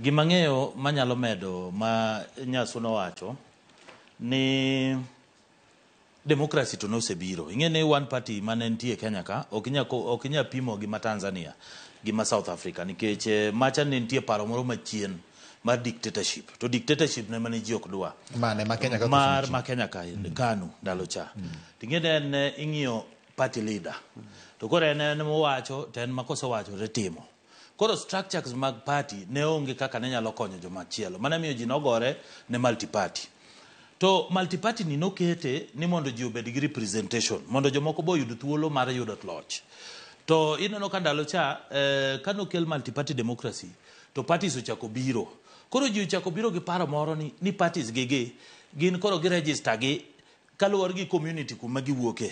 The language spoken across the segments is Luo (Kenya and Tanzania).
Gima ang'eyo manyalo medo ma Nyasuna owacho ni democracy to nosebiro. Ing'e ni one party mane nitie Kenya ka ok inyal ok inyal pimo gi ma Tanzania gi ma South Africa nikech eh, macha ne nitie paro moro machien mar dictatorship to dictatorship ne mane ji ok dwa Mane ma Kenya ka mar ma Kenya ka KANU ndalo cha. Ting'e ni en eh, ing'iyo party leader to koro en en mowacho to en ma kosewacho to itimo. Koro structures mag party ne onge kaka ne nyalo konyo joma chielo. Mano miyo ji nogore ne multi party. To multi party ni nokete ni mondo ji obed gi representation, mondo jomoko be oyud thuolo mar yudo loch. To ineno ka ndalo cha eh, ka nokel multi party democracy to parties ochako biro. Koro ji ochako biro gi paro moro ni, ni parties gi gi gin koro gi register gi kaluwore gi community kuma giwuoke.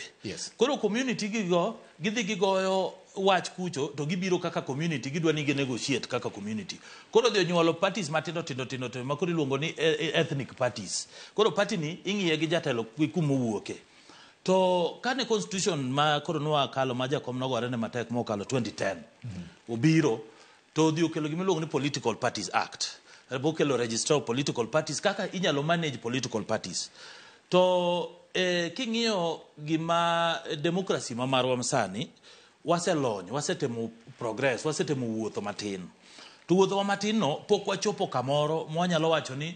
Koro community gigo gidhi gigoyo wach kucho to gibiro kaka community gidwa ni ginegotiate kaka community. Koro dhi onyuolo parties matindo tindo tindo tindo ma koro iluongo ni eh, eh, ethnic parties. Koro party ni ing'iye gi jatelo gi kuma owuoke. To kane constitution ma koro nwakalo ma jakom nogore ne matek mokalo 2010 obiro to odhi okelo gima iluongo ni Political Parties Act. Bokelo register of political parties kaka inyalo manage political parties. To eh, king'iyo gima democracy ma marwa sani waselony, wasetemo progress, wasetemo wuotho matin. To wuothowa matin no pok wachopo kamoro mwanyalo wacho ni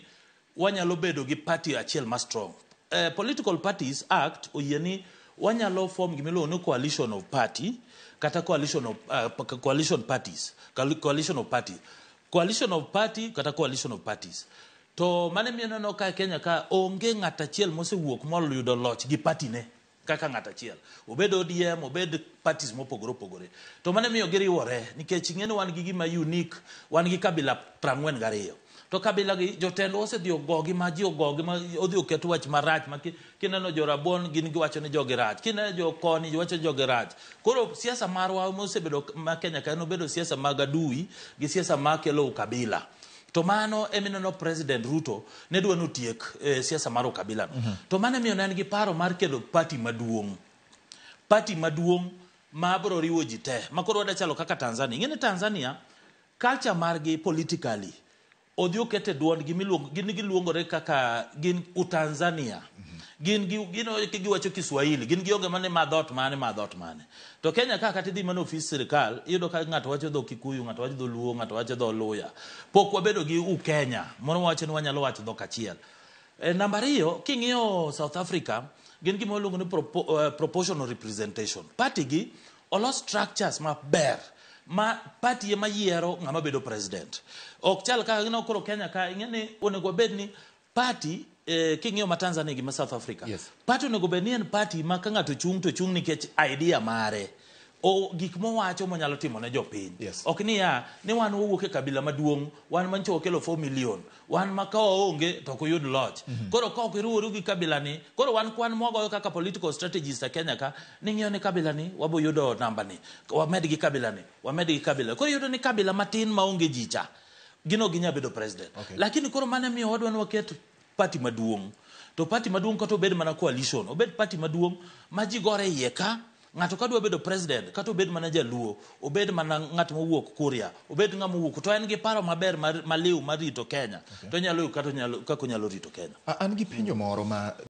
wanyalo bedo gi party achiel ma strong. Eh, Political Parties Act oyie ni wanyalo form gima iluongo ni coalition of party kata coalition of, coalition parties, coalition of party, coalition of party kata coalition of parties. To mano emiyo ineno ka Kenya ka onge ng'at achiel mosewuok moyudo loch gi party ne kaka ng'at achiel. Obed ODM, obed parties mopogore opogore. To mano emiyo giriwore nikech ing'e ni wan gi gima unique, wan gi kabila 42. To kabila gi jotendwa osedhi ogogi ma ji ogogi ma odhi oket wach marach ma kineno jo Rabuon gin giwacho ni jogi rach, kineno jo koni giwacho ni jogi rach. Koro siasa marwa mosebedo ma Kenya ka en obedo siasa mag adui gi siasa makelo ukabila. To mano emineno President Ruto ne dwa ni otiek eh, siasa mar ukabila no. To mano emiyo ne en gi paro mar kelo party maduong'. Party maduong' ma biro riwo ji te. Ma koro wadwa chalo kaka Tanzania. Ing'e ni Tanzania culture margi politically odhi okete duondgi miluongo gin giluongore kaka gin Utanzania. Gin gi gin giwacho Kiswahili, gin gionge mane ma dhoot mane ma dhoot mane. To Kenya ka kata idhi mana ofis sirikal, iyudo ka ng'ato wacho dho Kikuyu, ng'ato wacho dho Luo, ng'ato wacho dho Luya. Pok wabedo gi Ukenya, moro wacho ni wanyalo wacho dhok achiel. E, namba ariyo, king'iyo South Africa, gin gima waluongo ni proportional representation. Party gi olos structures maber ma party ema yiero ng'ama bedo president. Ok chal kaka gino koro Kenya ka ing'e ni onego wabed ni party eh, king'iyo ma Tanzania gi ma South Africa. Party onego bed ni en party ma ka ng'ato chung' to chung' nikech idea mare. O gik mowacho monyalo timo ne jopiny. Ok niya ni wan wawuok e kabila maduong', wan mancho wakelo 4 million, wan ma ka waonge to ok uyud loch. Koro ka ok iriworu gi kabila ni, koro wan kwan mwagoyo kaka political strategist e Kenya ka, ni ng'iyo ni kabila ni wabo yudo namba ni, wamed gi kabila ni, wamed gi kabila. Koro iyudo ni kabila matin maonge ji cha, gin ok ginyal bedo president. Lakini koro mano emiyo wadwa ni waket party maduong'. To party maduong' kata obed mana coalition, obed party maduong' ma ji gore iye ka, ng'ato ka dwa bedo president, kata obed mana jaluo, obed mana ng'at mowuok Kuria, obed ng'ama owuok, to en gi paro maber mar, maliw mar rito Kenya, to onyalo yudo kata onyalo, kaka onyalo rito Kenya. An gi penjo moro ma